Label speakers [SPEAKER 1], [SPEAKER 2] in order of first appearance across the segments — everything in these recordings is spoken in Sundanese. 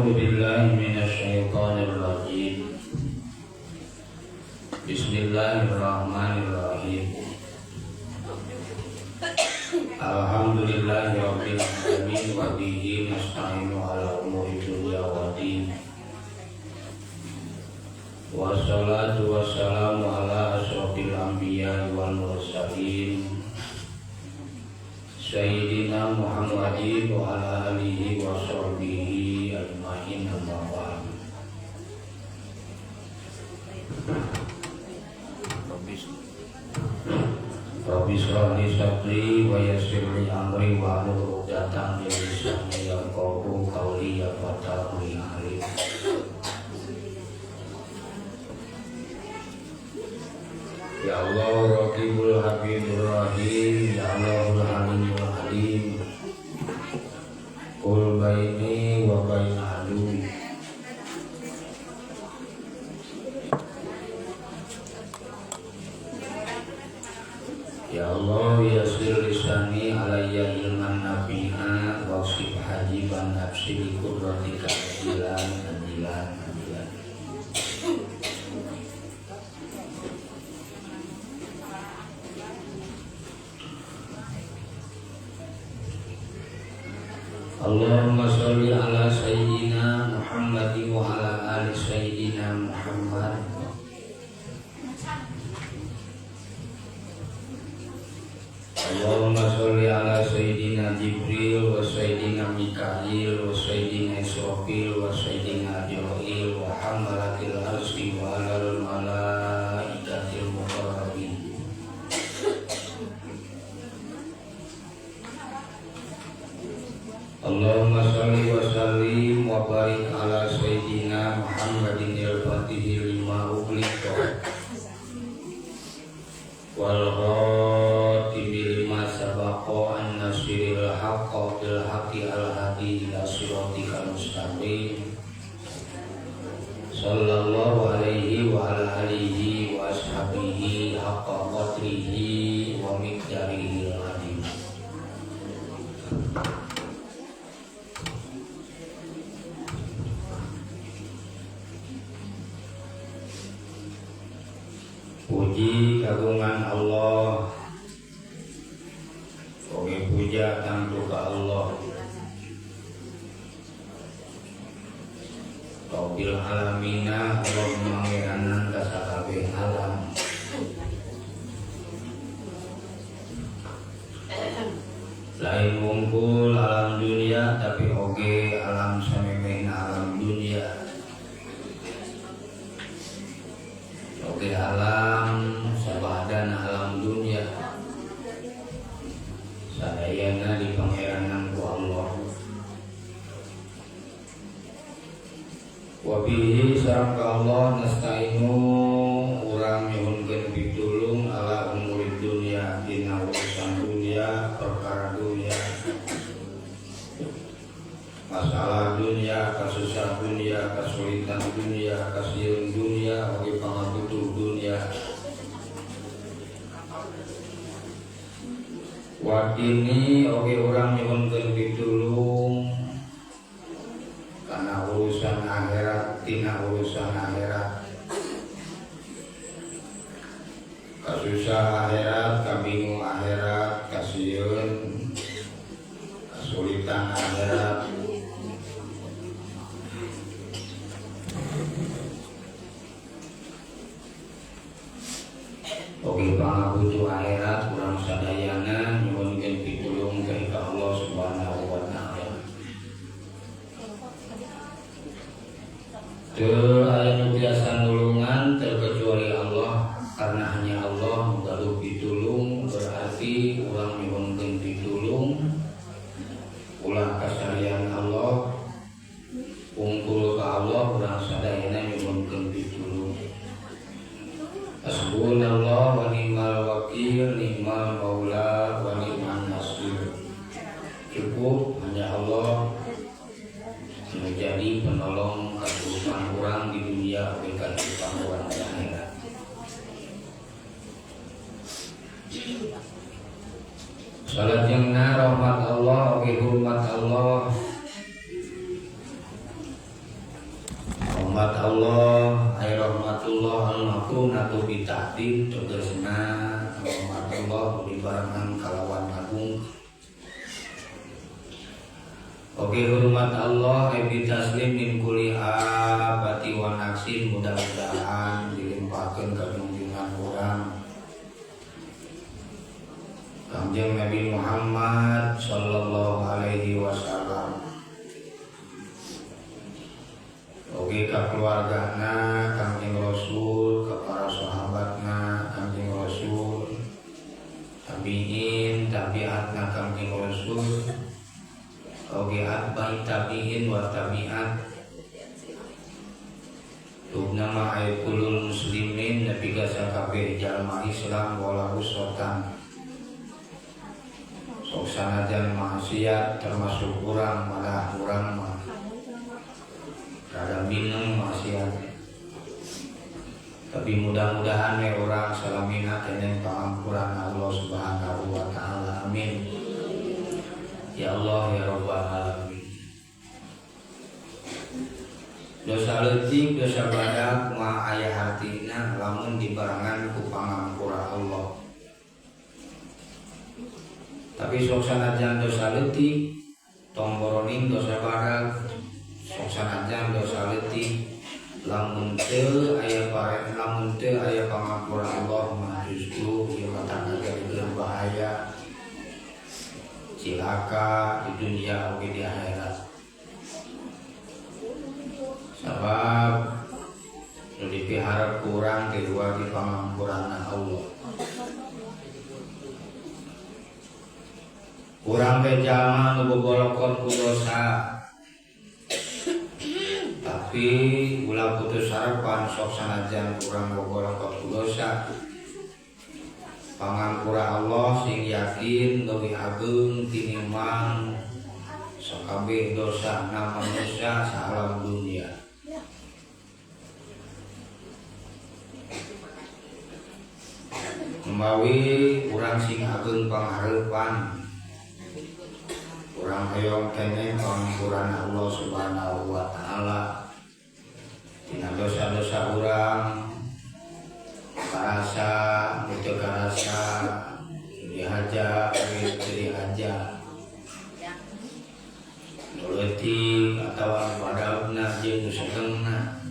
[SPEAKER 1] A'udzu billahi minasyaitonir rajim. Bismillahirrahmanirrahim. Alhamdulillahirabbil alamin wa bihi nasta'inu ala umuri dunya waddin. Wassalatu wassalamu ala asyrofil anbiya wal mursalin Sayyidina Muhammadin wa ala alihi wa sahbihi ajma'in, amma ba'd. Rabbi shrah li sadri wa yassir li amri wa hlul 'uqdatam min lisani yafqahu qawli ya fattahul alim. Ya Allah Raqibul Habibur Rahim, Ya Allahul Halimul Halim. Qul baini wa baina aduwi. Ya Allah yassir lisani alayya ilman nafi'a wa sif hajiban nafsi bi qudratika ajilan ajilan ajilan. Allahumma sholli ala sayyidina Muhammad wa ala ali sayyidina Muhammad. Allahumma sholli ala sayyidina Jibril wa sayyidina Mikail wa sayyidina Israfil wa sayyidina Azrail wa hamalatil arsy wa alal malaikatil muqarrabin. Allahumma sholli wa sallim wa barik ala sayyidina Muhammadin al-Fatihi lima ughliqa wal khatimi lima sabaqa an-nasiril haqqa bil haqqi al-hadi ila siratikal mustaqim. Sallallahu alaihi wa ala alihi wa ashabihi haqqa qadrihi wa miqdarihi al-azim. Puji kagungan Allah, oge puja tangtu ka Allah. Rabbil alamina, Allah mangeranan ka sakabeh alam. Lain wungkul alam dunia tapi oge alam samemehna alam dunia. Oke alam sabadan alam dunia sadayana di pangeranan ku Allah. Wa bihi sareng ka Allah nasta'inu urang nyuhunkeun pitulung ala umurid dunia dina urusan dunia, perkara dunia, masalah dunia, kasusah dunia, kesulitan dunia, kasieun dunia, oge pangabutuh dunia. Wadini oge urang nyuhunkeun pitulung kana urusan akhirat, tina urusan akhirat. Kasusah akhirat, kabingung akhirat, kasieun, kesulitan akhirat. Oke pangabutuh akhirat urang sadayana nyuhunkeun pitulung ka Allah Subhanahu wa taala. Teu aya nu biasa nulungan terkecuali Allah, karena hanya Allah gaduh pitulung, berarti urang nyuhunkeun pitulung ulah kasalian Allah, ungkul ka Allah urang sadayana nyuhunkeun pitulung. Hasbunallah wa ni'mal wakil, ni'mal maula wa ni'man nasir. Cukup hanya Allah menjadi penolong kehidupan orang di dunia dan kehidupan orang di akhirat. Salajengna rahmat Allah, oge hormat Allah. Oke hormat Allah ebi taslim min kulli afati wa naqsin, mudah-mudahan dilimpahkeun ka junjungan urang Kangjeng Nabi Muhammad sallallahu alaihi wasallam. Oke ka keluargana Kangjeng Rasul, ka para sahabatna Kangjeng Rasul, tabiin tabiatna Kangjeng Rasul, oke atbai tabiin wa tabiat. Tubna ma aykulul muslimin nepi ka sakabeh jalma Islam wala usotan. Sok sanajan maksiat termasuk urang malah urang mah rada mineng maksiat. Tapi mudah-mudahan we urang salamina kenen pangampuran Allah Subhanahu wa taala. Amin. Ya Allah ya Rabbal alamin. Dosa leutik dosa badak kumaha aya hartina lamun dibarengan ku pangampura Allah. Tapi sok sanajan dosa leutik tong boroning dosa badak, sok sanajan dosa leutik lamun teu aya pare lamun teu aya pangampura Allah mah justru ieu mah tangga bahaya cilaka di dunia oge di akhirat. Sabab nu dipiharep ku urang teh di pangampurana Allah. Urang teh jalma nu bobolokot ku dosa. Tapi ulah putus harapan sok sanajan urang bobolokot ku dosa. Pangampura Allah sing yakin leuwih ageung tinimbang sakabeh dosa na manusia saalam dunia. Mawi urang sing ageung panghareupan, urang hoyong keneh pangampuran Allah Subhanahu wa taala tina dosa-dosa urang karasa teu karasa dihaja teu dihaja nu leutik atawa nu badagna jeung nu sedengna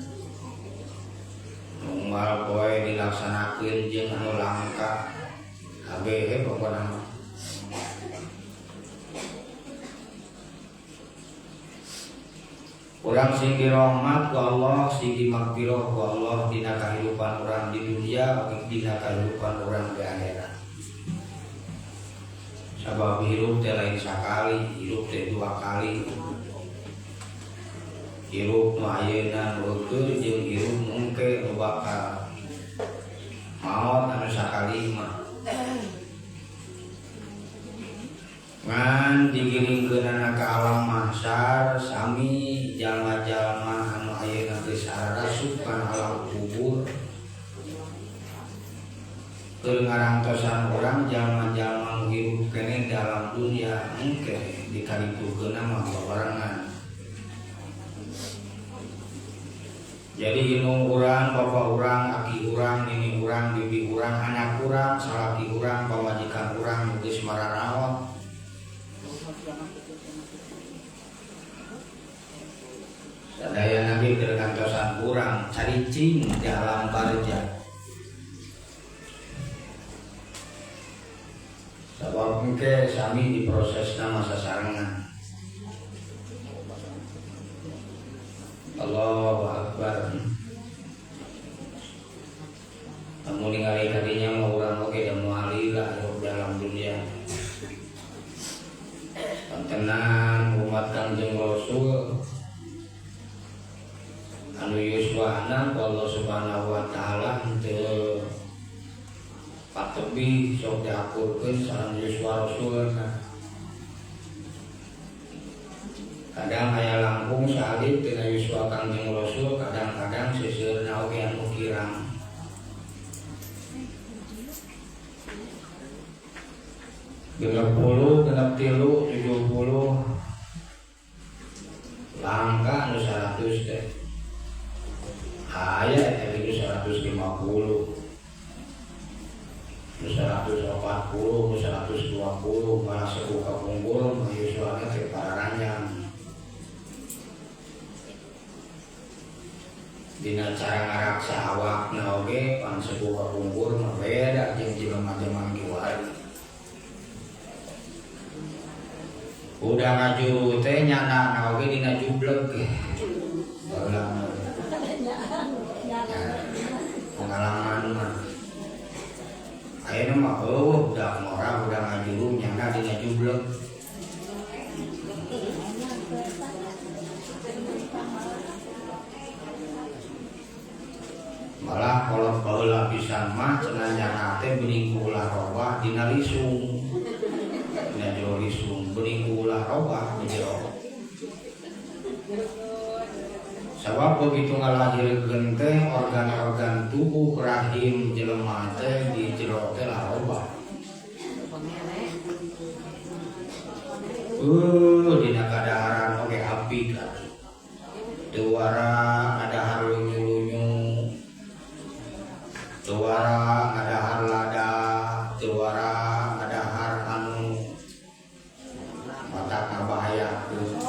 [SPEAKER 1] nu unggal poe dilaksanakeun jeung anu langka kabeh pokona mah. Urang sing dirahmat ku Allah, sing dimagfirah ku Allah dina kahirupan urang di dunia, dina kahirupan urang di akhirat. Sabab hirup teh lain sakali, hirup teh dua kali. Hirup nu ayeuna nu heukeul jeung hirup nu engke nu bakal maot anu sakali mah. Ngan digiringkeunana ka alam mahsyar sami jalma-jalma anu ayeuna geus arasup kana alam kubur. Keur ngarangtosan urang jalma-jalma nu hirup keneh dalam dunia engke dikaritukeunna mah babarengan. Jadi indung urang, bapak urang, aki urang, nini urang, bibi urang, anak urang, salaki urang, pamajikan urang nu geus mararaot. Sadaya nabi keur ngantosan urang caricing di alam barzah. Sabab engke sami diprosesna masa sarengan. Allahu Akbar. Lamun ningali kadinya mah urang oge da moal lila hirup dalam dunia. Tenang umat Kangjeng Rasul anu yuswana Allah Subhanahu wa taala henteu patebi sok diakurkeun sareng yuswa Rasulna. Kadang aya langkung salib tina yuswa Kangjeng Rasul, kadang-kadang seuseurna oge anu kirang. 60, 63, 70 langka anu 100 teh. Aya eta gitu 150, 140, 120, malah sepuh kapungkur mah yuswana teh pararanjang. Dan cara ngaraksa awakna oge pan sepuh kapungkur mah beda jeung jelema jaman kiwari. Udah ngajuru teh nyana oge dina jubleg. Baheula pengalaman mah. Ayeuna mah eueuh budak ngora udah ngajuru nyana dina jubleg. Malah kalau baheula pisan mah cenah nyana teh beuning ku ulah robah dina lisung. Dina jero lisung beuning ku ulah robah di jero. Sabab begitu ngalahirkeun teh organ-organ tubuh rahim jelema teh di jero teh larobah. Dina kadaharan oge apik atuh. Teu wara ngadahar lunyu-lunyu. Teu wara ngadahar lada, teu wara ngadahar anu matak ngabahayakeun.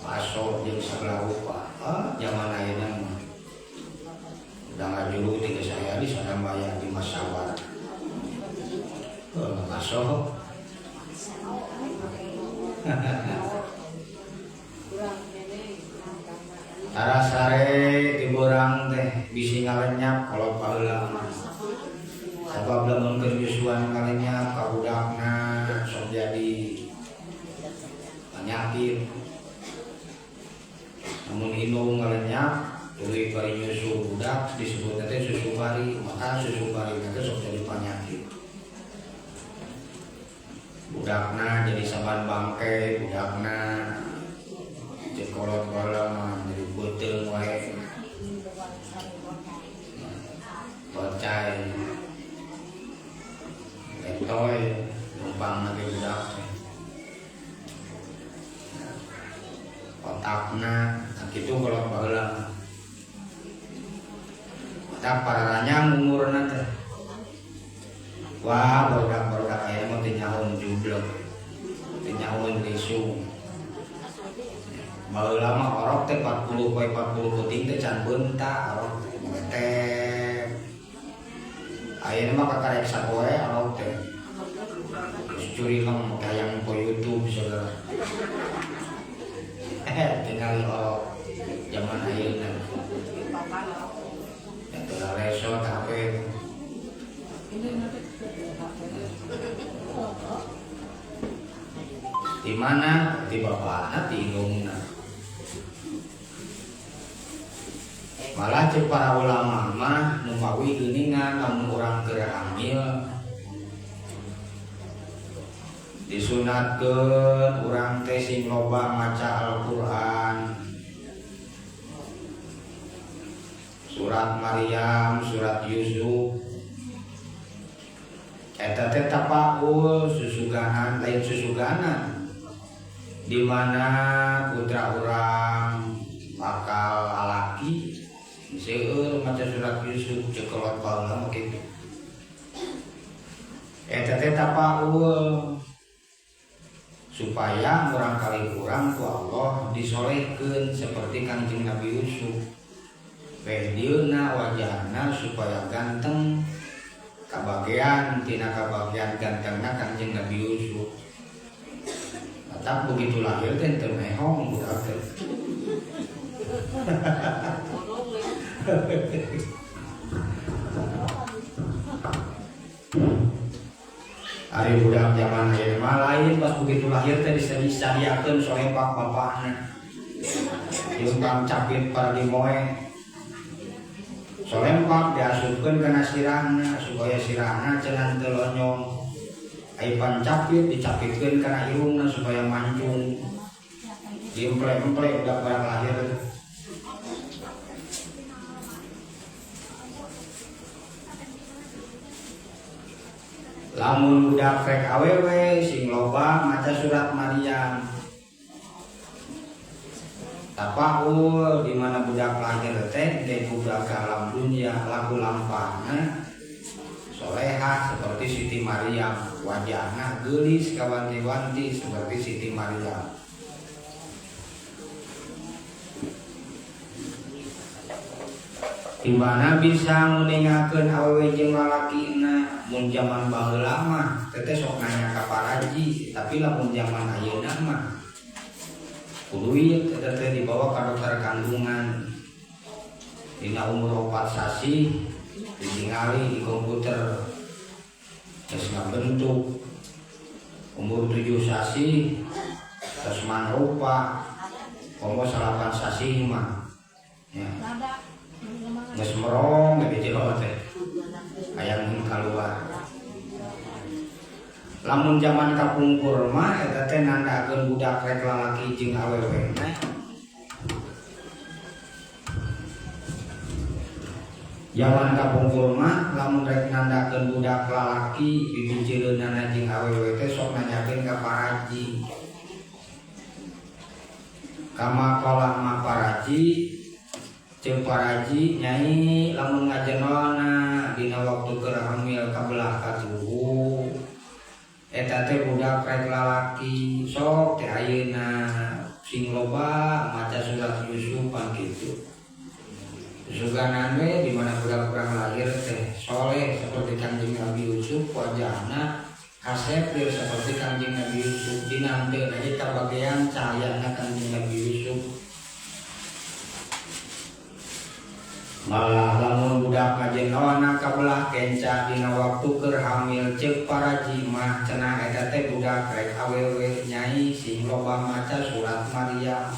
[SPEAKER 1] Aso jeung sagala rupa. Zaman ayeuna mah udah ngajuru tiga saya di sana maya di Masawar. Aso. Tara sare ti borang teh bisi ngalenyap kalau baheula mah. Sabab lamun keur nyusuan ngalenyap ka budakna sok jadi penyakit. Namun indung ngalenyap tuluy bari nyusu budak disebutna teh susu bari, maka susu bari teh sok jadi penyakit. Budakna jadi saban bangke, budakna jadi kolot baheula mah jadi beuteung wae. Bocai letoy numpang lagi budak teh. Otakna kitu kolot baheula. Otak pararanyang umurna teh. Wah, barudak-barudak aya mah teu nyahoan jubleg. Teu nyahoan lisung. Baheula mah orok teh 40 poe 40 peuting teh can beunta orok teh moetep. Ayeuna mah kakarek sapoe orok teh. Geus curileng tayang po YouTube segala. Tinggal orok zaman ayeuna. Ya teu lesot HP. Di mana di bapakna di indungna. Malah cek para ulama mah numawi geuningan lamun urang keur hamil disunatkeun urang teh sing loba maca Al-Qur'an. Surat Maryam, surat Yusuf. Eta teh tapaul susuganan lain susuganan. Di mana putra urang bakal lalaki seueur maca surat Yusuf ceuk kolot baheula mah kitu. Eta teh tapaul supaya urang kali urang ku Allah disolehkeun seperti Kanjeng Nabi Yusuf. Beh dieuna wajahna supaya ganteng kabagean tina kabagean gantengna Kanjeng Nabi Yusuf. Tetap begitu lahir teh teu mehong budak teh. Ari budak zaman ayeuna mah lain pas begitu lahir teh disadiakeun solepak bapakna. Diuntang capit para dimoe. Solempak diasupkeun kana sirahna supaya sirahna cenah teu lonyong. Ai pancapit dicapitkeun kana irungna supaya mancung. Diemple-emple budak barang lahir. Lamun budak rek awewe sing loba maca surat Maryam. Tapaul di mana budak lahir teh ge budak alam dunia laku lampahna solehah seperti Siti Maryam, wajahna geulis kawanti-wanti seperti Siti Maryam. Di mana bisa nguningakeun awewe jeung lalakina mun jaman baheula mah teteh sok nanya ka paraji, tapi lamun jaman ayeuna mah kudu ieu teteh dibawa ka dokter kandungan. Dina umur 4 sasih ditingali di komputer geus ngabentuk. Umur 7 sasih geus mangrupa, komo 8 sasih mah ya. Geus merong ge jero teh hayang mun kaluar. Lamun jaman kapungkur mah eta teh nandakeun budak rek lalaki jeung awewena. Jaman kapungkur mah lamun rek nandakeun budak lalaki bibijeuleunana jeung awewe teh sok nanyakeun ka paraji. Kama qala ma paraji jeung paraji nyai lamun ngajenona dina waktu keur hamil kabelah katuhu eta teh budak rek lalaki sok teh ayeuna sing loba maca surat Yusuf pan kitu. Suganan we di mana budak urang lahir teh soleh seperti Kanjeng Nabi Yusuf, wajahna kasep deui seperti Kanjeng Nabi Yusuf, dina henteu lagi kabagean cahayana Kanjeng Nabi Yusuf. Malah lamun budak ngajenona kabelah kenca dina waktu keur hamil ceuk paraji mah cenah eta teh budak rek awewe nyai sing loba maca surat Maryam.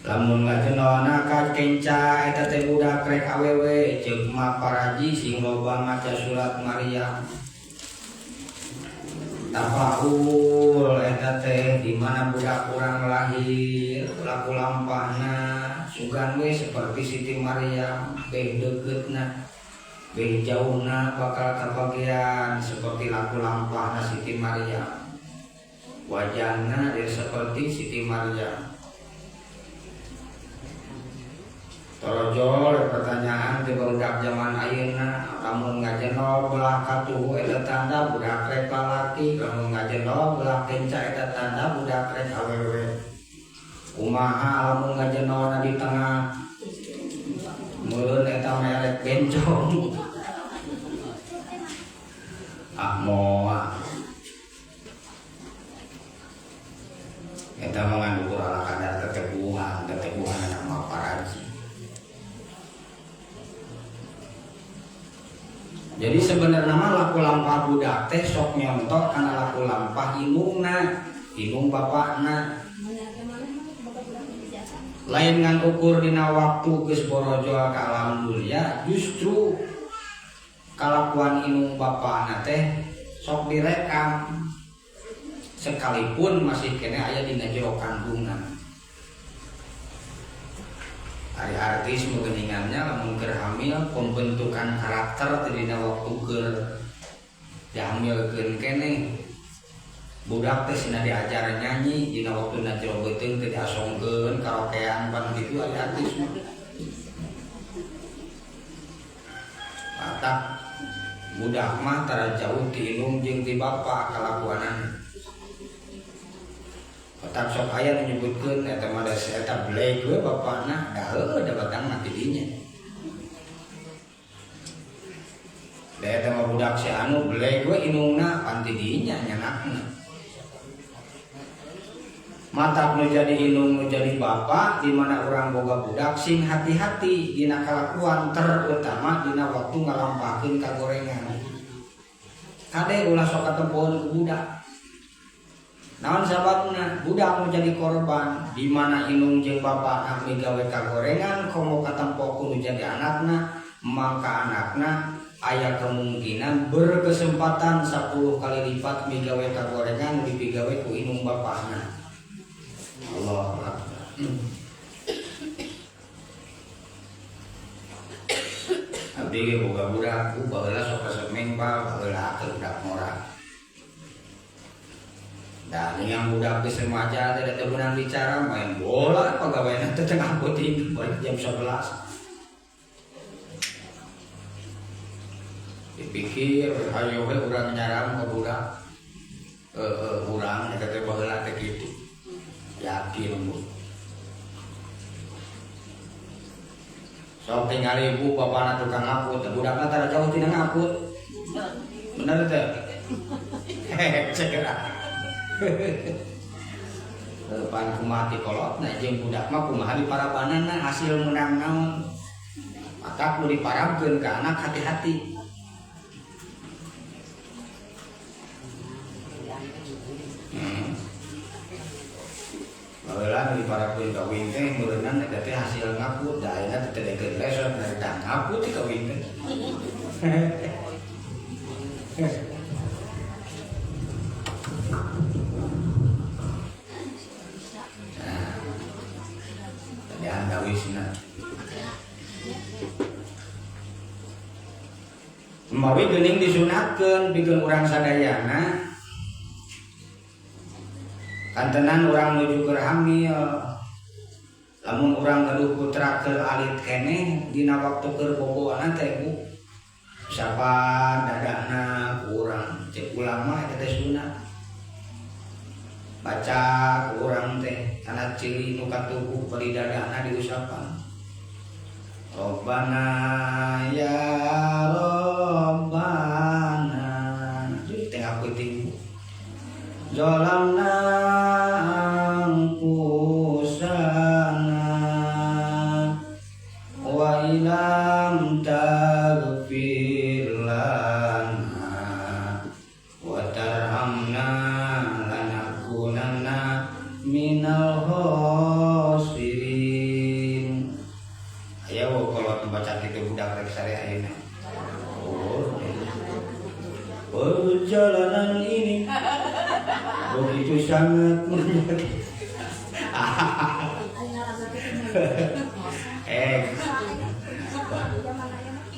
[SPEAKER 1] Lamun ngajenona ka kenca eta teh budak rek awewe ceuk mah paraji sing loba maca surat Maryam. Tafaul eta teh di mana budak urang lahir laku lampahna sugan we seperti Siti Maryam beh deukeutna beh jauhna bakal kabagian seperti laku lampahna Siti Maryam, wajahna dia seperti Siti Maryam. Torojol pertanyaan di barudak zaman ayeuna lamun ngajeno belah katuhu eta tanda budak rek lalaki, lamun ngajeno belah kenca eta tanda budak rek awewe. Kumaha lamun ngajenona di tengah meureun eta merek bencong. Ah moal eta mah ngan ukur ala kadar teteguhan, teteguhan nama paraji. Jadi sebenarnya mah laku lampah budak teh sok nyontok kana laku lampah indungna, indung bapakna. Lain ngan ukur dina waktu geus borojo ka alam dunia, justru kalakuan indung bapakna teh sok direkam sekalipun masih kene aya dina jero kandungan. Ari artis meugeningannya lamun keur hamil pembentukan karakter teh dina waktu keur dihamilkeun keneh. Budak teh sina diajar nyanyi dina waktu na jero beuteung teh diasongkeun karaokean pan kitu ari artis mah. Matak budak mah tara jauh ti indung jeung ti bapa kalakuanana. Otak sok aya nu nyebutkeun eta mah da eta beleg we bapana, da heueuh da batang mah ti dinya. Da eta mah budak si anu beleg we indungna pan ti dinya nyanakna. Matak nu jadi indung nu jadi bapa di mana urang boga budak sing hati-hati dina kalakuan terutama dina waktu ngalampahkeun kagorengan. Kade ulah sok katempoeun ku budak. Naon sababna budak mau jadi korban di mana indung jeung bapana migawe kagorengan komo katempo ku nu jadi anakna, maka anakna aya kemungkinan berkesempatan 10 kali lipat migawe kagorengan dipigawe ku indung bapana. Allahu Akbar. Abdi ge boga budak ku baheula sok resep mengbal baheula keur budak ngora. Dan yang budak geus remaja teh teu beunang bicara main bola pagaweana teh tengah peuting balik jam 11. Dipikir hayo we urang nyaram ka budak. Urang eta teh baheula teh kitu. Yakin Bu. Sok tinggal ibu bapana tukang ngaput, budakna tara jauh tina ngaput. Bener teh? Hehe, segera. Pan kumaha ti kolotna jeung budak mah kumaha diparabanana hasil menang naon. Maka kudu diparabkeun ka anak hati-hati. Baheula nu diparabkeun ka wing teh meureunnan eta teh hasil ngaput, da ayeuna teh teu lesot da ngaput ti ka wing teh. Mawi geuning disunatkeun pikeun urang sadayana kantenan urang nuju keur hamil lamun urang gaduh putra keur alit keneh dina waktu keur boboana teh Bu sapa dadana ku urang cek ulama eta teh sunat baca ku urang teh kana cili nu katuhu bari dadana diusapan Rabbana ya Rabbana tengah peuting zalamna anfusana wa ilam taghfir lana wa tarhamna lanakunanna minal khasirin. Ayo kalau baca kitu budak rek sare ayeuna. Oh. Perjalanan ini begitu sangat menyakitkan.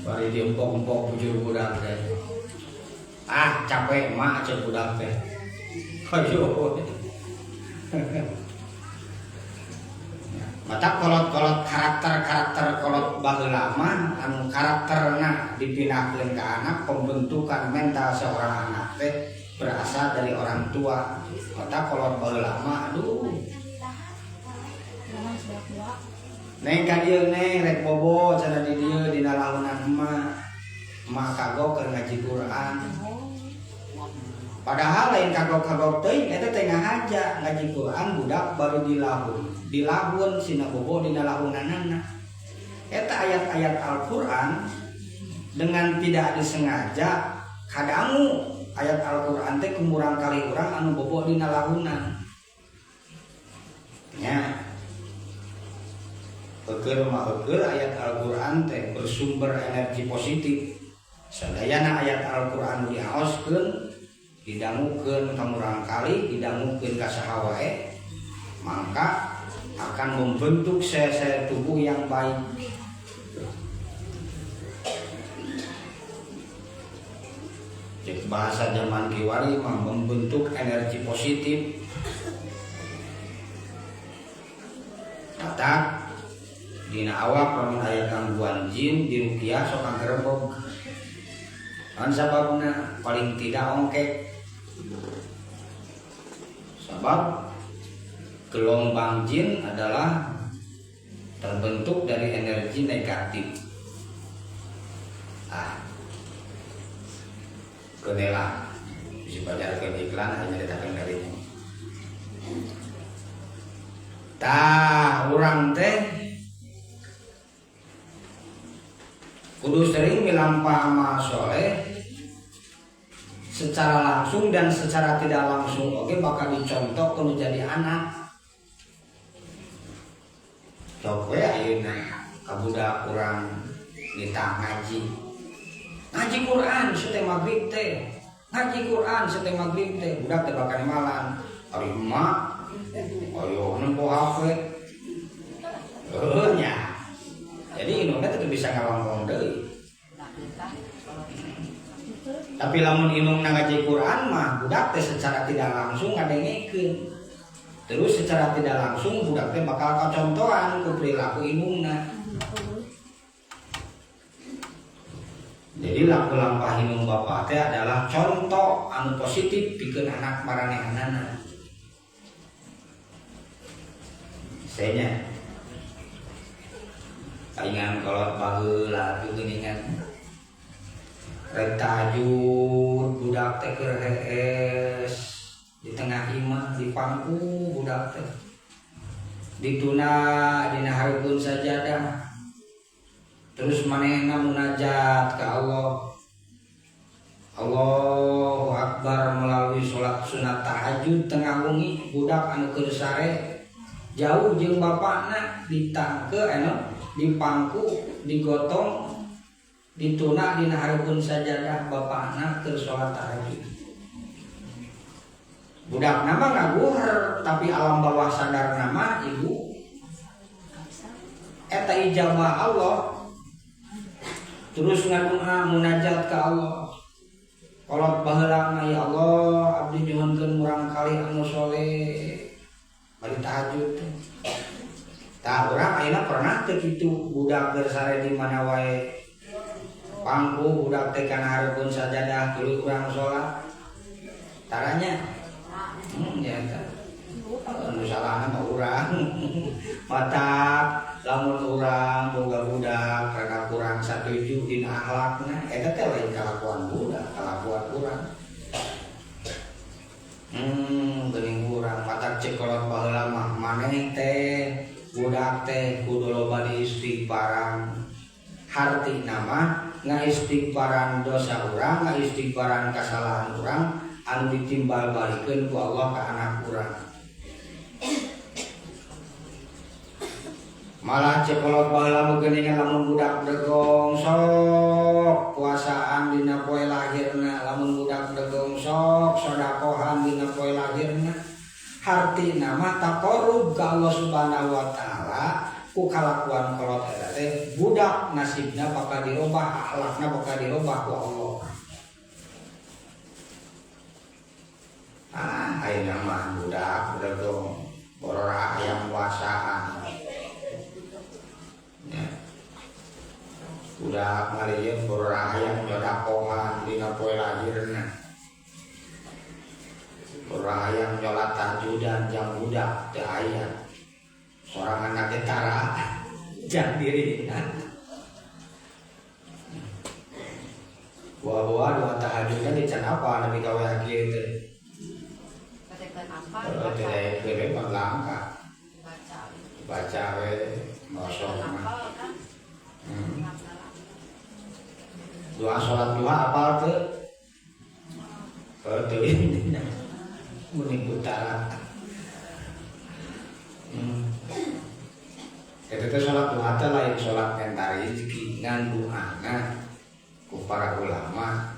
[SPEAKER 1] Bari diempok-empok bujur budak teh. Ah, capek mak cek budak teh. Ayo. Mata kolot-kolot karakter-karakter kolot baheula mah anu karakterna dipindahkeun ka anak, pembentukan mental seorang anak teh berasal dari orang tua. Mata kolot baheula mah aduh. Neng ka dieu neng rek bobo cenah di dieu dina lahunan emak. Emak kagok keur ngaji Quran. Padahal lain kagok-kagok teuing eta teh ngahaja ngaji Quran budak baru dilahun. Dilahun sina bobo dina lahunanana. Eta ayat-ayat Al-Qur'an dengan tidak disengaja kadangu ayat Al-Qur'an teh kumurang kali urang anu bobo dina lahunan. Nya. Eueur mah eueur ayat Al-Qur'an teh bersumber energi positif. Sadayana ayat Al-Qur'an diaoskeun didangukeun ka murang kali, didangukeun ka saha wae, maka akan membentuk sel-sel tubuh yang baik. Jadi bahasa zaman kiwari mah membentuk energi positif. Kata dina awak lamun aya gangguan jin diruqyah sok anggerebog. Kan sababna paling tidak ongkek. Sebab gelombang jin adalah terbentuk dari energi negatif. Ah, kenela bisa baca iklan hanya ditakan darinya. Tah urang teh kudu sering milampah amal soleh secara langsung dan secara tidak langsung oke bakal dicontoh kudu jadi anak. Sok we ayeuna ka budak urang nitah ngaji. Ngaji Quran sete magrib teh. Ngaji Quran sete magrib teh budak teh bakal malan. Ari emak ayo nempo HP. Heuh nya. Jadi indungna teh bisa ngalongkong deui. Tapi lamun indungna ngaji Quran mah budak teh secara tidak langsung ngadengekeun. Terus secara tidak langsung budak teh bakal kacontohan ku perilaku indungna. Jadi laku lampah indung bapak teh adalah contoh anu positif pikeun anak maranehanana. Senya palingan kolot baheula tuh geuningan rek tahajud budak teh keur hees di tengah imah di pangku budak teh dituna dina hareupeun sajadah terus manehna munajat ka Allah. Allahu Akbar melalui sholat sunat tahajud tengah wengi budak anu keur sare jauh jeung bapakna ditangke anu dipangku digotong dituna dina hareupeun sajadah bapakna keur sholat tahajud. Budak nama ngaguher tapi alam bawah sadar nama ibu eta ijabah Allah terus ngadua munajat ka Allah. Kolot baheula mah ya Allah abdi nyuhunkeun murang kali anu soleh bari tahajud teh. Tah urang ayeuna pernah teu kitu budak keur sare di mana wae pangku budak teh kana hareupeun sajadah tuluy urang salat. Taranya ya eta. Anu salahna mah urang. Matak lamun urang boga budak rada kurang satuju dina akhlakna eta teh lain kalakuan budak, kalakuan urang. Geuning urang matak ceuk kolot baheula mah maneh teh budak teh kudu loba diistighfaran. Hartina mah ngaistighfaran dosa urang, ngaistighfaran kasalahan urang anu ditimbal balikeun ku Allah ka anak urang. Malah cekolot baheula mah geuningan lamun budak degong sok puasaan dina poe lahirna, lamun budak degong sok sodakohan dina poe lahirna. Hartina mah taqarrub ka Allah Subhanahu wa taala ku kalakuan kolot eta teh budak nasibna bakal dirobah, akhlakna bakal dirobah ku Allah. Ah, ayeuna mah budak degong borora hayang puasaan. Ya. Budak malieun borora hayang nyodakohan dina poe lahirna. Borora hayang nyolat tahajjudan jam budak teu aya. Sorangan ge tara jang dirina. Buah-buah dua tahajudna di can apa nabi ka we kieu teh.
[SPEAKER 2] Apa?
[SPEAKER 1] Tidak kira langka. Baca we mosok mah. Doa sholat duha apal teu? Kalau teu ini mending utara. Eta teh sholat duha teh lain sholat ngantar rezeki ngan duhana ku para ulama.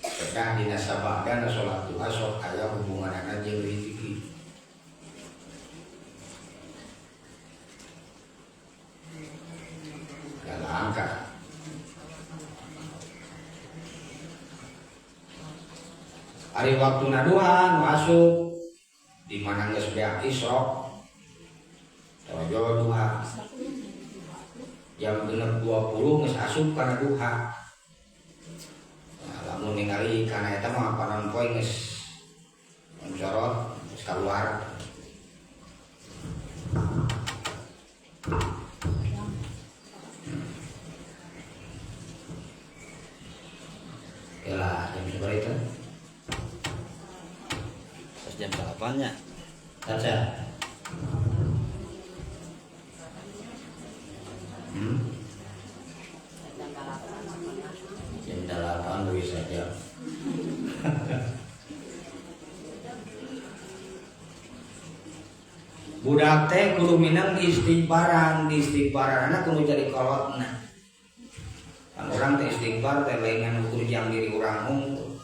[SPEAKER 1] Kedah dina sabada sholat duha sok aya hubunganana jeung rezeki. Langka. Ari waktu naduhan masuk di mana geus beak isrok. Tojo duha. Jam 6.20 geus asup kana duha. Nah, lamun ningali kana eta mah panon poe geus mencorot geus kaluar. Yalah, jam berapa itu? Terus jam 8-nya. Caca. Jam 8 bisa saja. Budak teh kudu minang istighfaran, istighfaranna kudu jadi kolotna. Kan urang teh istighfar teh lain ngan ukur jam diri urang hungkul.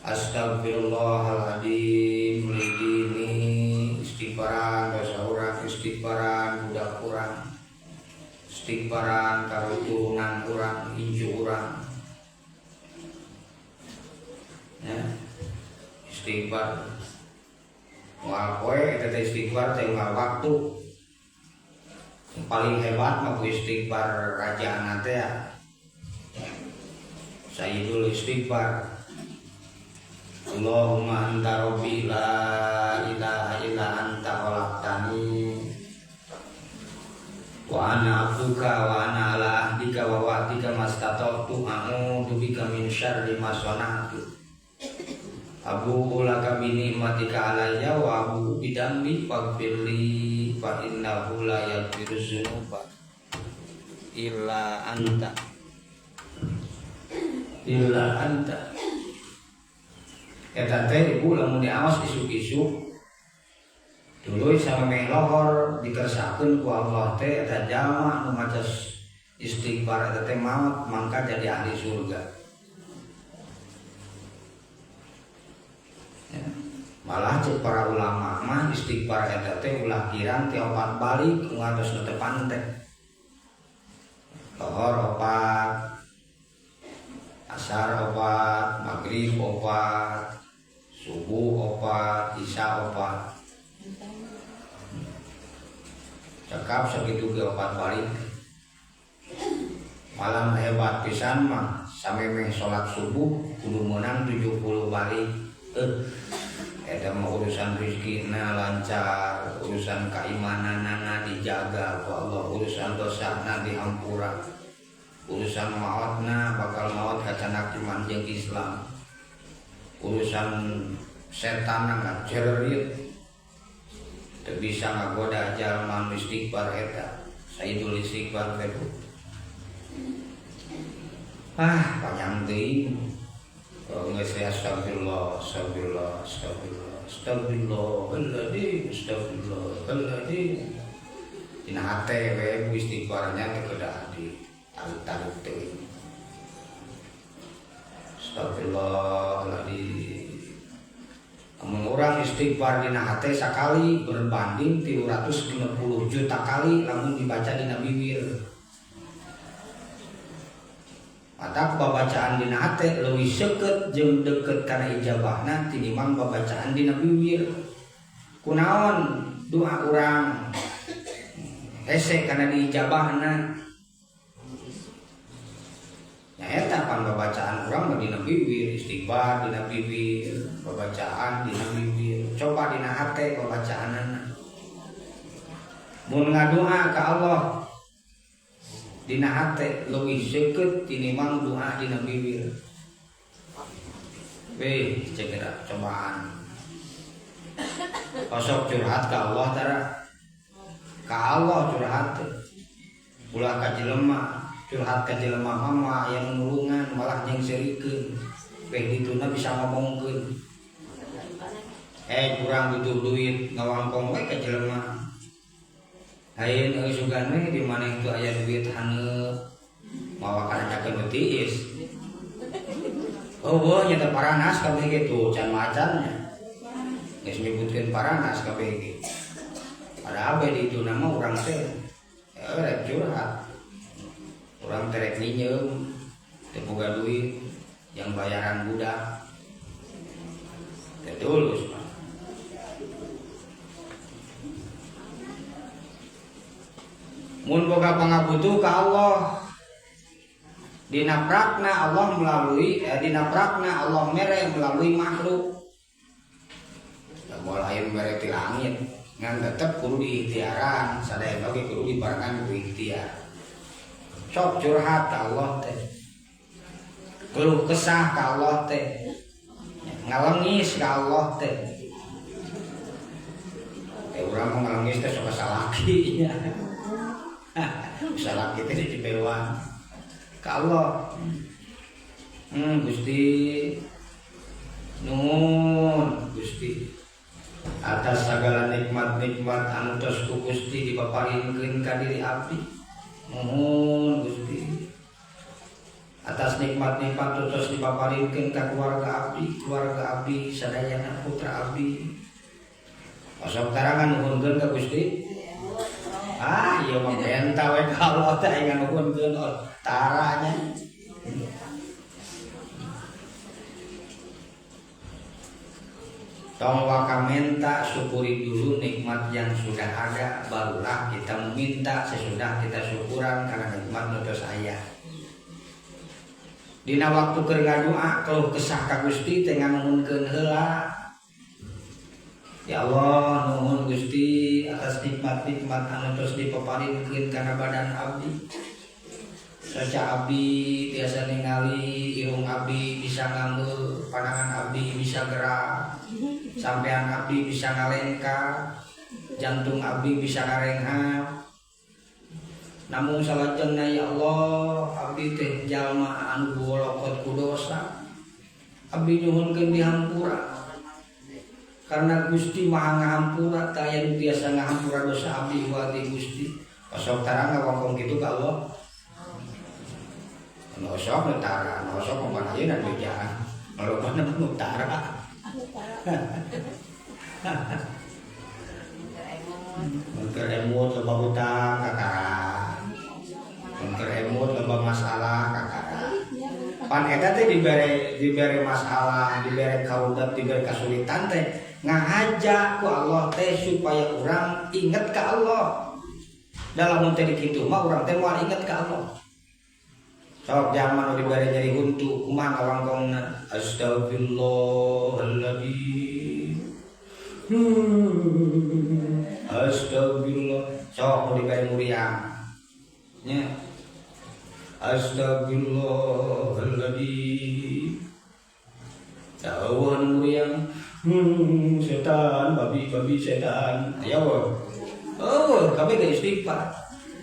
[SPEAKER 1] Astagfirullahaladzim lidini istighfaran dosa urang, istighfaran budak urang, istighfaran karuturunan urang, incu urang. Ya. Istighfar. Moal poe eta teh istighfar teh unggal waktu. Yang paling hebat mah ku istighfar rajana teh ya. Sayyidul istighfar. Allahumma anta rabbi la ilaha illa anta khalaqtani wa ana abduka wa ana ala ahdika wa wa'dika mastata'tu a'udzu bika min syarri ma sana'tu abu'u laka bi ni'matika alayya wa abu'u bi dzambi faghfirli fa innahu la yaghfiru dzunuba illa anta illa anta. Eta teh ibu lamun diaos isuk-isuk tuluy samemeh lohor dikersakeun ku Allah teh eta jalma nu maca istighfar eta teh maot mangka jadi ahli surga. Ya. Malah cek para ulama mah istighfar eta teh ulah kirang ti opat balik ngantos nu teu pantek. Lohor opat, asar opat, maghrib opat, subuh opat, isya opat. Cekap sakitu ge opat balik. Malam hebat pisan mah samemeh salat subuh kudu meunang 70 balik. Eta mah urusan rezekina lancar, urusan keimananana dijaga ku Allah, urusan dosana dihampura, urusan maotna bakal maot kacanak iman jeung Islam, urusan setan ngacerit teu bisa ngagoda jalma nu istighfar eta sayyidul istighfar teh. Ah panjang teuing. Geus astagfirullah astagfirullah astagfirullah astagfirullahaladzim astagfirullahaladzim. Dina hate we bu istighfarnya teh kedah di tarik-tarik teuing. Astagfirullahaladzim. Amun urang istighfar dina hate sakali berbanding 360 juta kali lamun dibaca dina bibir. Mata babacaan dina hate leuwih seukeut jeung deukeut kana ijabahna tinimbang babacaan dina bibir. Kunaon doa urang hese kana diijabahna? Nya eta pan babacaan urang mah dina bibir, istighfar dina bibir, babacaan dina bibir. Coba dina hate babacaanana. Mun ngadoa ka Allah dina hate leuwih seukeut tinimbang doa dina bibir. Weh, cegera cobaan. Osok curhat ka Allah tara. Ka Allah curhat teh. Ulah ka jelema, curhat ka jelema mah aya nulungan malah nyengserikeun. Weh dituna bisa ngomongkeun. Kurang butuh duit ngawangkong we ka jelema. Lain euy sugan we di mana itu aya duit haneup mawa kana cakeun nu tiis. Eueuh nya teh paranas kabeh ge tuh can macannya. Geus nyebutkeun paranas kabeh ge. Padahal bae di itu nama urang teh rek curhat. Urang teh rek minjem teu boga duit yang bayaran budak. Teh tulus mah. Mun boga pangabutuh ka Allah dina prakna Allah melalui dina prakna Allah mere melalui makhluk. Da moal aya mere ti langit ngan tetep kudu diikhtiaran sadaya oge kudu dibarengan ku ikhtiar. Sok curhat ka Allah teh, keluh kesah ka Allah teh, ngalengis ka Allah teh. Urang mah ngalengis teh sok salaki nya. Salah kita di Cipewan ka Allah. Gusti nuhun Gusti atas segala nikmat-nikmat anu tos ku Gusti dipaparinkeun ka diri abdi. Nuhun Gusti atas nikmat-nikmat anu tos dipaparinkeun ka keluarga abdi sadayana putra abdi. Osok tarangan nuhunkeun ka Gusti. Ah, ieu mah benta we ka Allah teh aing nuhunkeun taranya. Tong waka minta, syukuri dulu nikmat yang sudah ada, barulah kita meminta sesudah kita syukuran karena nikmat nu tos aya. Dina waktu keur ngadoa keluh kesah ka Gusti teh nganuhunkeun heula. Ya Allah, nuhun Gusti atas nikmat-nikmat anu tos dipaparinkeun kana badan abdi. Saca abdi tiasa ningali, irung abdi bisa ngambil, pandangan abdi bisa gerak, sampean abdi bisa ngalengka, jantung abdi bisa ngarenghap. Namun salajengna ya Allah, abdi teh jalma anu bolokot ku dosa. Abdi nyuhunkeun dihampura. Karena Gusti Maha Ngahampura, teu aya nu tiasa ngahampura dosa abdi wati Gusti. Osok tara ngawangkong kitu ka Allah. Nu osok nu tara, nu osok mah ayeuna bejaan. Malobana nu tara. Mun keur emut loba hutang kakara. Mun keur emut loba masalah kakara. Pan eta teh dibere masalah, dibere kaudat, dibere kasulitan teh ngahaja ku Allah teh supaya urang inget ka Allah. Dalam mun teh dikitu mah urang teh moal inget ka Allah. Sok jalma nu dibere nyeri huntu kumaha ngawangkongna astagfirullahaladzim. Astagfirullah. Sok nu dibere muriang. Nya. Astagfirullahaladzim. Jauh nu muriang. Setan, babi-babi setan. Ayo. Oh, kabeh ge istighfar.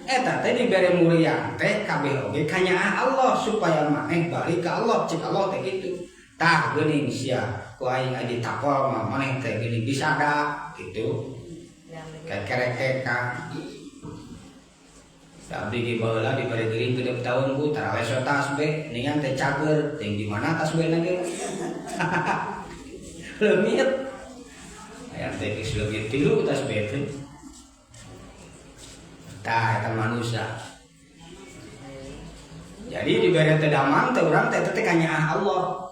[SPEAKER 1] Eta teh dibere muriang teh kabeh oge kanyaah Allah supaya maneh balik ka Allah, cek Allah teh kitu. Tah geuning sia ku aing adi takol mah maneh teh geuning disadak kitu. Kekerekeka. Abdi ge baheula dibere geuring genep taun bu tara leso tasbih ningan teh cager teuing di mana tasbihna ge. Leungit. Aya teh geus leungit tilu tasbih teh. Tah eta manusia. Jadi dibere teh damang teh urang teh teh kanyaah Allah.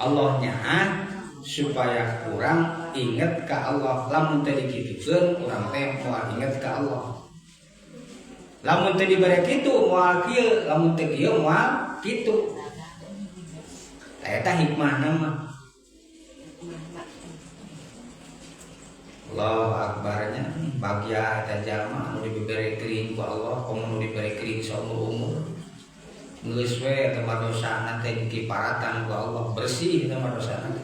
[SPEAKER 1] Allah nyaah supaya urang inget ka Allah. Lamun teh dikitukeun urang teh moal inget ka Allah. Lamun teh dibere kitu moal kieu, lamun teh kieu moal kitu. Tah eta hikmahna mah. Allahu akbarnya bagya eta jalma anu dibere kering ku Allah, komo nu dibere kering saumur-umur. Geus we eta mah dosana teh dikiparatan ku Allah, bersih eta mah dosana teh.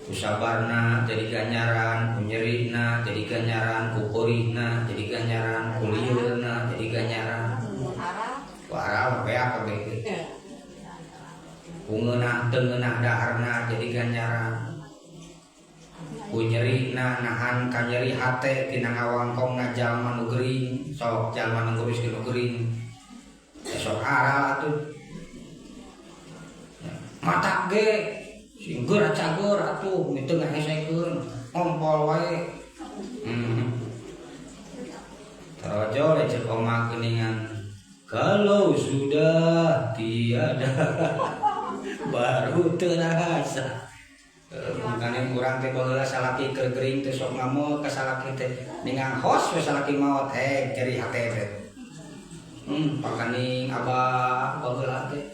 [SPEAKER 1] Ku sabarna jadi ganjaran, ku nyerina jadi ganjaran, ku peurihna jadi ganjaran, ku liurna jadi ganjaran. Ku aral beak kabeh ge. Ku ngeunah teu ngeunah daharna jadi ganjaran. Ku nyerina nahan ka nyeri hate tina ngawangkongna jalma nu gering, sok jalma nu nguruskeun nu gering. Sok aral atuh. Mata ge sing geura cager atuh mitu ngahesekeun ngompol wae. Tarojol cek oma geuningan. Kalau sudah tiada baru terasa. Mangkane urang teh baheula salaki keur gering teh sok ngamuk ka salaki teh ningang hos we salaki maot nyeri hate teh. Pakaning abah baheula teh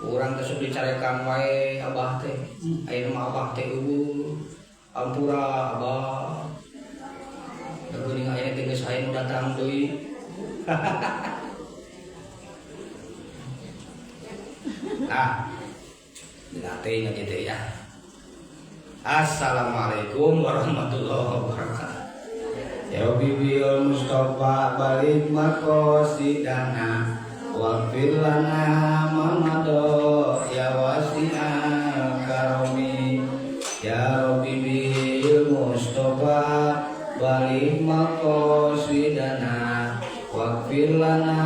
[SPEAKER 1] urang teh sok dicarekan wae abah teh. Ayeuna mah abah teh eueuh. Ampura abah. Da geuning aya teh geus aya nu datang deui. Ah. Dilatih nya kitu ya. Assalamualaikum warahmatullahi wabarakatuh. Ya Rabbi bil Mustafa balik maqasidana wa fil lana mamado ya wasi'al karami. Ya Rabbi bil Mustafa balik maqasidana wa fil lana